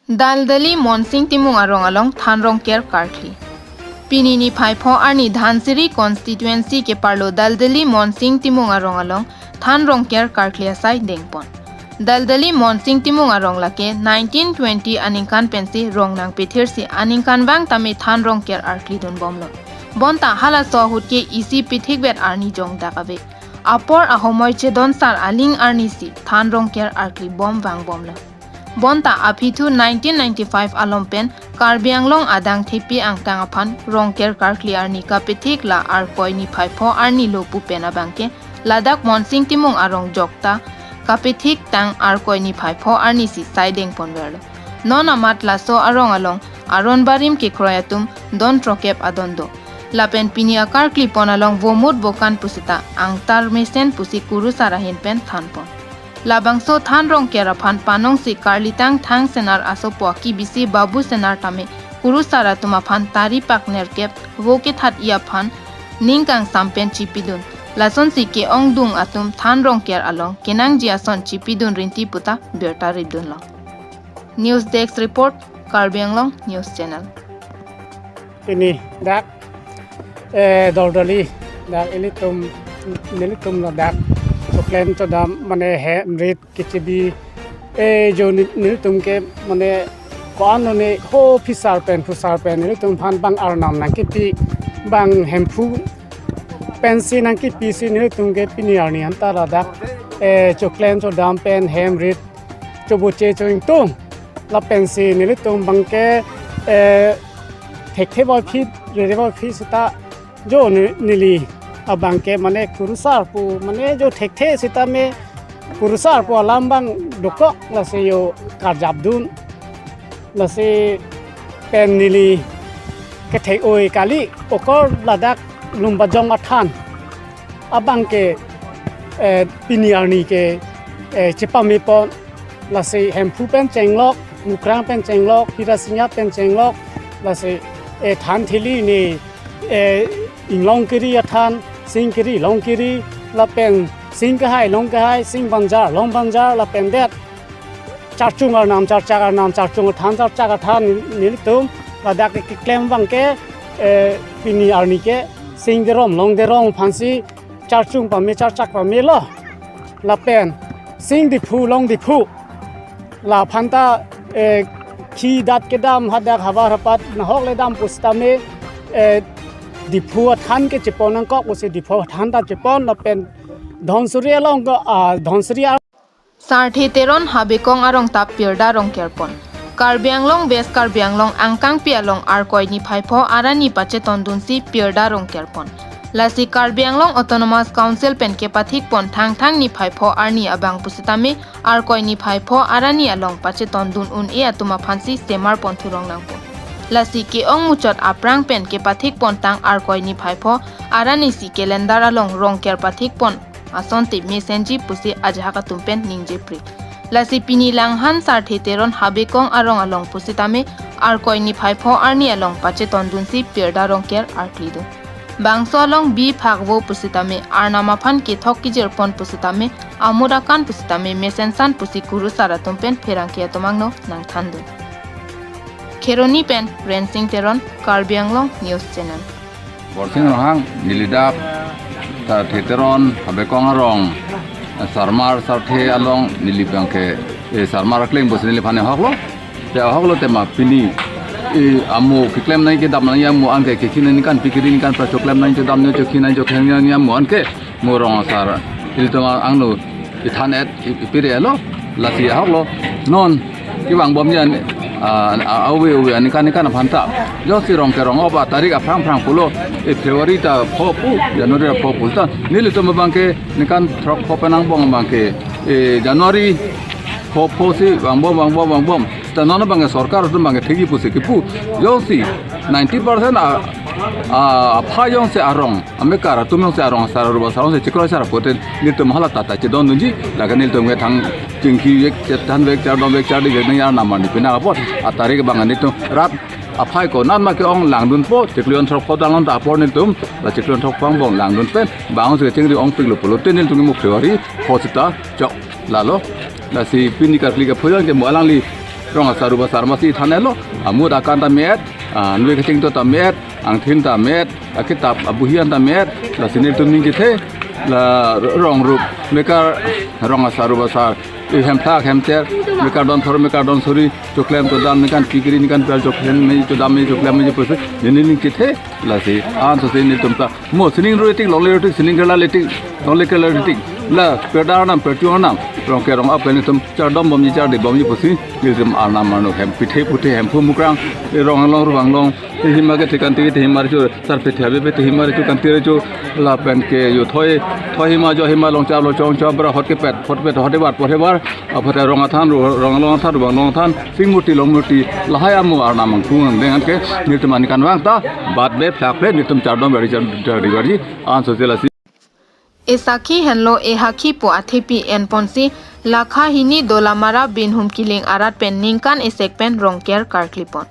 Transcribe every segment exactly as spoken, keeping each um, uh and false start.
Daldali Monsing Timung arong along than rongker karkli. Pini niphai pho arni Dhansiri constituency keparlo Daldali Monsing Timung arong along than rongker karkli asai dengpon. Daldali Monsing Timung arong lake nineteen twenty aningkan pensi rong nangpethirsi aningkanvang tame than rongker arklidun bomlo. Bonta halaso ahut ke isi pithikvet arni jongdak ave. Apor ahomoi chedonsar aling arnisi than rongker arkli bom vangbomlo. Bonta aphi thu nineteen ninety-five alom pen Karbi Anglong adang thepi angtang aphan rongker karkli arni kapethik la Arkoi niphai pho arni lo pu pen abangke ladak Monsing Timung arong jokta kapethik tang Arkoi niphai pho arnisi sai dengponverlo. Non amat laso arong along aron barim kekroi atum don trokep adon do. Lapen pini akarkli pon along vomut vokan pusita angtar mesen pusi kurusar ahin pen thanpon. Labangso than rongker aphan panongsi karlitang Thangsenar asopo akibisi Babu Senar tame kurusar atum aphan tari pak nerkep vo kethat-i aphan ning kangsam pen chipidun. Lasonsi ke-ongdung atum than rongker along kenangji ason chipidun rinti puta birta ripdunlo. News Desk Report, Karbi Anglong News Channel. Pini dak, eh, Daldali, dak ilitum, nelitum ladak choklem chodam, mane hem rit kechebi, eh, jo ni-, nelitum ke, mane, ko-an ne ho phisar pen, phusar pen, nelitum aphan bang arnam nangkepi, bang Hemphu pensi nangkepisi nelitum ke pini arni anta ladak, eh, choklem chodam pen hem rit choboche choingtung. Lapensi nelitum abangke, eh, thekthe boiphi, rere boiphi seta jo ne-, neli abangke mane kurusar pu, mane jo thekthe seta me kurusar pu alam bang dokok lasi jo karjapdun. Lasi pen neli kethek-oi kali okor ladak Lumbajong athan abangke, eh, pini arni ke, eh, chepamepon, lasi Hemphu pen chenglok, Mukrang pen chenglok, Hirasingha pen chenglok, lasi, eh, than theli ne, eh, inglong kiri athan, sing kiri, long kiri, lapen sing kehai, long kehai, sing banjar, long banjar, lapen det charchung arnam, charchak arnam, charchung athan, charchak athan nelitum ladak keklem abangke, eh, pini arni ke sing derom, long derom aphansi charchung pame, charchak pamelo. Lapen sing diphu, long diphu. Laphanta, eh, khi dat kedam hadak havar hapat nahok ledam pusitame, eh, diphu athan ke chepon nangkok pusi diphu athan ta chepon lapen Dhansiri along ke, ah, Dhansiri Sarthe Teron Habekong arong ta pirda rongkerpon. Karbi Anglong West Karbi Anglong angkangpi along Arkoi niphai pho arni pachetondunsi pirda rongkerpon. Lasi Karbi Anglong Autonomous Council pen kepathikpon Thangthang niphai pho arni abang pusitame Arkoi niphai pho arni along pachetondun un-e atum aphansi semarpon thurong nangpo. Lasi ke-ong muchot aphrang pen kepathikpon tang Arkoi niphai pho arnisi calendar along rongker pathikpon asonte mesenji pusi ajahak atum pen ningjepre. Lasi pini langhan Sarthe Teron Habekong arong along pusitame Arkoi niphai pho arni along pachetondunsi pirda rongker arklidun. Bangso along bi phak vo pusitame arnam aphan kethok kejirpon pusitame amut akan pusitame mesensan pusi kurusar atum pen pherangke atum angno nangthandun. Kheroni pen Rensing Teron, Karbi Anglong News Channel. Borsing Ronghang, neli dak Sarthe Teron Habekong arong, Sarmar Sarthe along neli abangke, eh, Sarmar akleng pusi neliphan ahoklo. Te ahoklo tema pini, eh, amo keklem nangji kedam nangji amo anke kekhi nangji kan pikiri nangji kan pra choklem nangji chodam nangji chokhi nangji chokheng nangji amo anke mo rong asar ilitum angno ithan et i-, ipirelo lasi ahoklo non kevangbomji an, ah, ah, awe awe aningkan aningkan aphanta. Jongsi rongker rong-op atarik aphrang phrang pulo, eh, February ta pho pu, January ta pho pu ta. Nelitum abangke ningkan throk pho pen angbong abangke, eh, January pho pho si vangbom vangbom vangbom. Ta non abangke sorkar atum abangke thekji pusi kepu. Jongsi ninety percent a, a, apha jongsi arong amekar atum jongsi arong asar aruba asar jongsi chikroi sar pute nelitum hala tata chedondunji, lake nelitum ke thang chingki vek, chethan vek, chardom vek, chardi vek nangji arnam arni pina apot. Atarik abang nelitum rat aphai ko nan ma ke-ong langdunpo, chiklo jon throk pho dang lon ta apor nelitum, la chiklo jon throk pho angbong langdun pen, bang si chingri ongpiklo pulote nelitum mo February pho sita chok lalo. Lasi pini karkli ke phoyang ke mo alangli Rong asar, rubasar masi thanlo, amut akan ta met, ah, nui kachingthur ta met, angthin ta met, akitap abohi an ta met, lasi nelitum ning kethe, la rong rup, mekar rong asar, rubasar, eh, hemphlak, hemcher, mekar don thor, mekar don suri, choklem chodam, ningkan phlikri, ningkan phli choklem me, chodam me, choklem me, pusi, neli ning kethe, lasi, ansose nelitum ta, mo sining ro tik, longle ro tik, sining kerla le tik, longle kerla le tik, la, perdar nam, perchu nam, Rongker rong-ap ke nelitum chardom bomji, chardi bomji pusi, nelitum arnam arnu hem, pithe puthe, Hemphu Mukrang, eh, rong anglong, rup anglong, eh, hima kethe kanti, kethe hima recho, sar pithe abe, pithe hima recho, kanti recho, lapen ke yo thoi, thoi hima, jo hima, long chap, long chong chap, bra hot kepet, hot pet, hot ebar, pot ebar, apot rong athan, ro-, rong anglong athan, rup anglong athan, sing murti, long murti, lahai amu arnam angkung angdeng an ke, nelitum aningkanvang ta, bat be, phlak be, nelitum chardom bari, char-, chardi bari, ansose lasi. Esakhi henlo ehakhi pu athepi enponsi, Lakhahini Dolamara Binhum Kiling arat pen ningkan esek pen Rongker karklipon.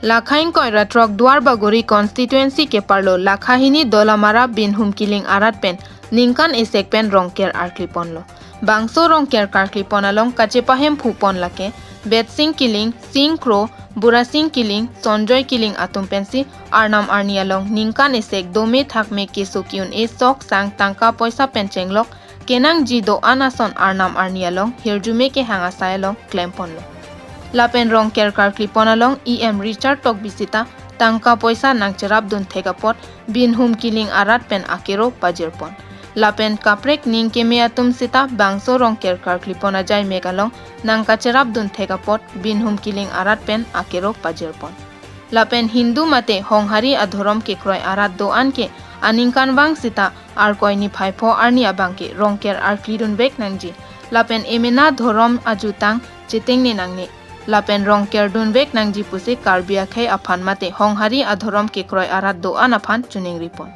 Lakha ingkoi ra throk Duarbagori constituency keparlo Lakhahini Dolamara Binhum Kiling arat pen ningkan esek pen Rongker arkliponlo. Bangso Rongker karklipon along kachepahem phupon lake, Betsing Kiling, Sing Kro, Burasing Kiling, Sonjoy Kiling atum pensi arnam arni along ningkan esek dome thakme keso ki-un-e sok sang tangka poisa pen chenglok kenangji do-an ason arnam arni along hirjume kehang asai along klemponlo. Lapen Rongker karklipon along E M Richard Tokbi sita tangka poisa nangcherapdun thek apot Binhum Kiling arat pen akero pajirpon. Lapen kaprek ning keme atum sita bangso Rongker karklipon ajai mek along nangkacherapdun thek apot Binhum Kiling arat pen akero pajirpon. Lapen Hindu mate Honghari adhorom kekroi arat do-an ke aningkanvang sita Arkoi niphai pho arni abang ke Rongker arklidunvek nangji. Lapen emena dhorom ajutang chetengne nangne. Lapen Rongker dunvek nangji pusi Karbi akhei aphan mate Honghari adhorom kekroi arat do-an aphan chiningripon.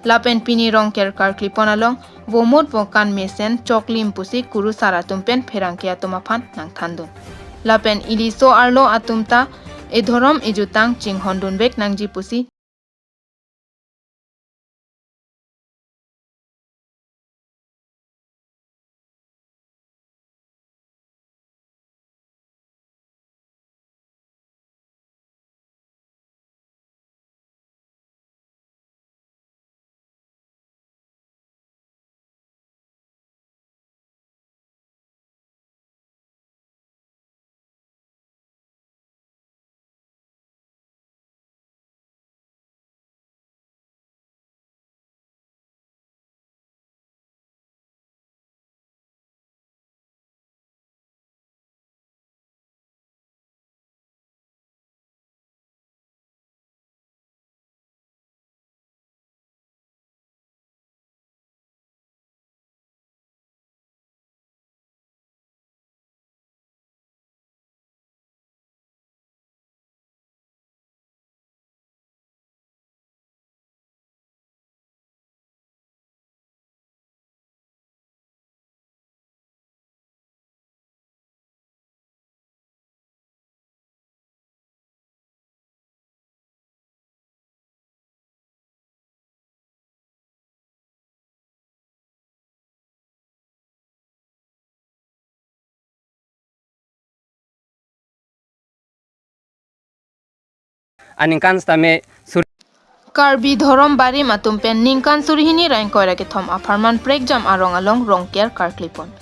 Lapen pini Rongker karklipon along vomut vokan mesen choklim pusi kurusar atum pen pherangke atum aphan nangthandun. Lapen iliso arlo atum ta edhorom ejutang chinghondunvek nangji pusi Aningkan sitame sur- Karbi dhorom barim atum pen ningkan surihini ra ingkoi ra kethom apharman prekjam arong along Rongker karklipon.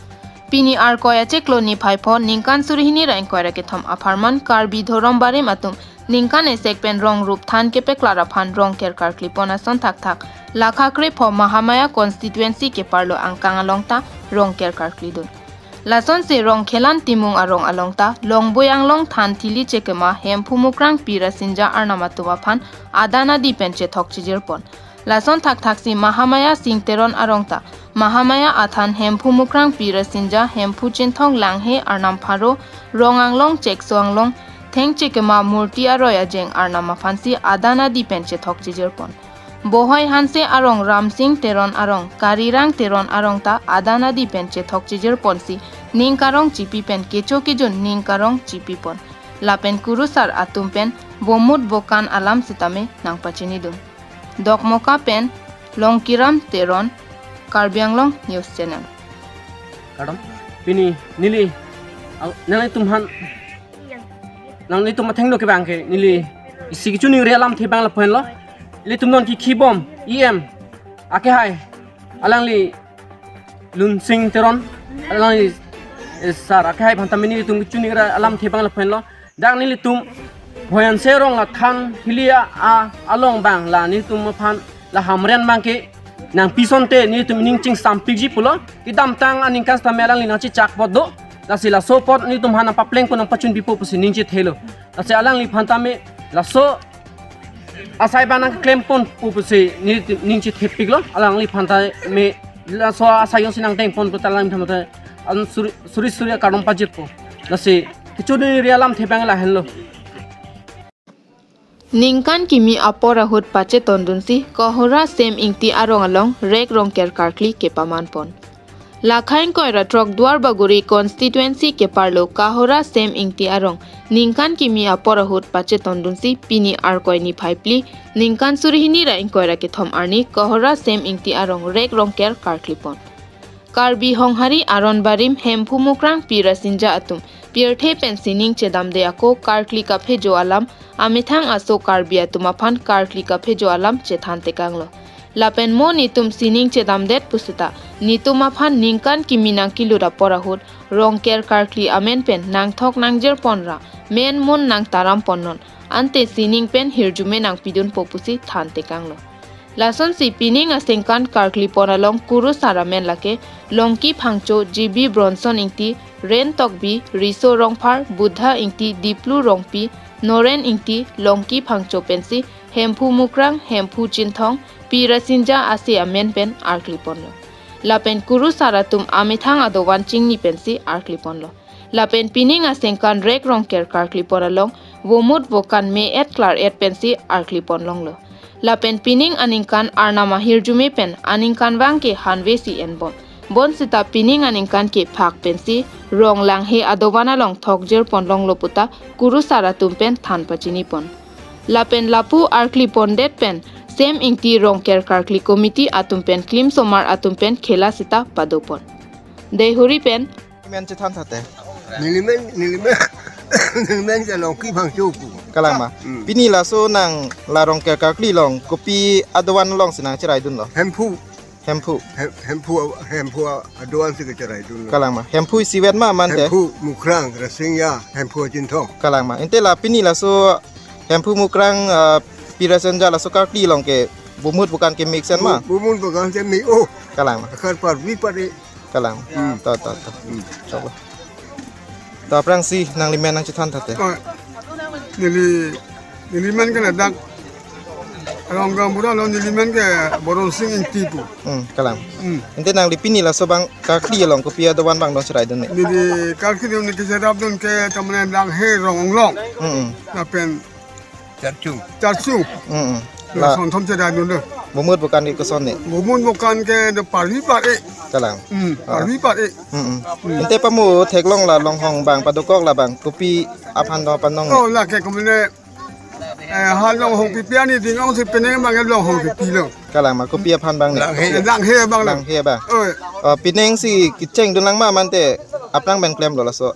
Pini Arkoi achiklo niphai pho ningkan surihini ra ingkoi ra kethom apharman Karbi dhorom barim atum ningkan esek pen rong rup than kepeklar aphan Rongker karklipon ason thakthak Lakha krepho Mahamaya constituency keparlo angkang along ta Rongker karklidun. Lasonsi Rongkhelan Timung arong along ta Longboi Anglong than thili chekema Hemphu Mukrang Pi Rasinja arnam atum aphan adan adi pen chethok chijirpon. Lason thakthaksi Mahamaya Sing Teron arong ta Mahamaya athan Hemphu Mukrang Pi Rasinja, Hemphu Chinthong Langhe arnam pharo, Rong Anglong, Chekso Anglong, theng chekema murti aroi ajeng arnam aphansi adan adi pen chethok chijirpon. Bohoi Hanse arong, Ramsing Teron arong, Karirang Teron arong ta adan adi pen chethok chijirponsi ning karong chipi pen kecho kejun ning karong chipipon. Lapen kurusar atum pen bomut bokan alam sitame nangpachinidun. Dokmoka pen Longkiram Teron, Karbi Anglong News Channel. Kadam, pini neli, ang, nanglitum aphan nanglitum athengno ke abang ke neli isi kachiningri alamthe abang lapu henlo. Ilitum non kikhibom E M akehai alangli Lunsing Teron, alangli, eh, sir akehai aphan tame nelitum kachiningri alamthe abang lapu henlo. Dak nelitum Bhoyanse rong la than hili a, a, along abang la nelitum aphan la Hamren abang ke nangpi asonte nelitum ning chingsampikji pulo. Kedamtang aningkan sitame alangli nangchechak apot do. Lasi laso apot nelitum aphan nangpaplengpo nangpachunpipo pusi ning chethelo. Lasi alangliphan tame laso asai abang nangklemponpo pusi nelitum ning chethepiklo. Alangliphan tame laso asai jongsi nangdengpon puta alangliphan tame an suri suri suri akardom pajirpo. Lasi kachiningri alamthe abang lahenlo. Ningkan kimi apor ahut pachetondunsi Kohora Sem Ingti arong along Rek Rongker karkli kepamanpon. Lakhai ingkoi ra throk Duarbagori constituency keparlo Kohora Sem Ingti arong ningkan kimi apor ahut pachetondunsi pini Arkoi niphai phli ningkan suri hini ra ingkoi ra kethom arni Kohora Sem Ingti arong Rek Rongker karklipon. Karbi Honghari aron barim Hemphu Mukrang Pi Rasinja atum pirthe pen sining chedamde ako karkli kaphejo alam amethang aso Karbi atum aphan karkli kaphejo alam chethan tekanglo. Lapen mo netum sining chedamdet pusita netum aphan ningkan kimi nangkelut apor ahut Rongker karkli amen pen nangthok nangjirpon ra men mun nangtaramponnon, ante sining pen hirjume nangpidunpo pusi than tekanglo. Lasonsi pining aningkan karklipon along kurusar amen lake Longki Phangcho, G B Bronson Ingti, Ren Tokbi, Riso Rongphar, Buddha Ingti, Diplu Rongpi, Noren Ingti, Longki Phangcho pensi Hemphu Mukrang, Hemphu Chinthong, Pi Rasinja ase amen pen arkliponlo. Lapen kurusar atum amethang adovan chingni pensi arkliponlo. Lapen pining aningkan Rek Rongker karklipon along vomut vokan me-et klar-et pensi arklipon longlo. Lapen pining aningkan Arnam ahirjume pen aningkanvang ke hanvesi enbom. Bonsita pining aningkan ke phak pensi rong langhe adovan along thokjirpon longlo puta kurusar atum pen than pachinipon. Lapen lapu arklipondet pen Sem Ingti Rongker karkli committee atum pen klimsomar atum pen khela sita padopon. Deihori pen Nelimen chethan thate. Nelimen, nelimen, nelimen ke Longki Phangcho pu. Kalang ma. Hmm. Pini laso nang la Rongker karkli along kopi adovan alongsi nangcheraidunlo? Hemphu. Hemphu. Hem-, Hemphu, Hemphu adovan si kecheraidunlo. Kalang ma. Hemphu isivet ma mante? Hemphu Mukrang, Rasinja, Hemphu Chinthong. Kalang ma. Ante la pini laso Hemphu Mukrang, ah, Pi Rasinja laso karkli along ke vomut vokan ke mix en ma? Vomut vokan ke mix o. Kalang ma. Akar parvi pare. Kalang. Hmm. To, to, to. Hmm. Coba. To aphrangsi nanglimen nangchethan thate. Oh, neli, nelimen ke ladak. Rong gaonbura along nelimen ke Boronsing Ingti pu. Hmm, kalang. Hmm. Ante nangli pini laso abang karkli along kopi adovan abang nangcheraidun ne? Neli karkli along neli kecherapdun ke tamane langhe rong-onglong. Hmm, hmm. Lapen Charchu. Charchu. Mm, mm. La la sonthom cheraidunlo. Vomut vokan ke koson ne? Vomut vokan ke do parvi pare. Kalang. Hmm, ah, parvi pare. Mm, mm. Hmm. Ante pamu theklong la longhong abang padokok la abang kopi aphan do aphan nong ne? Oh, lake komine, eh, ha longhong pipi ani ding ong si penang abang longhong pipilo. Kalang ma kopi aphan abang ne? Langhe. Eh, langhe abang lo. Langhe abang. Oh. Oh, penang si kechengdun lang ma mante aphrang pen klemlo laso.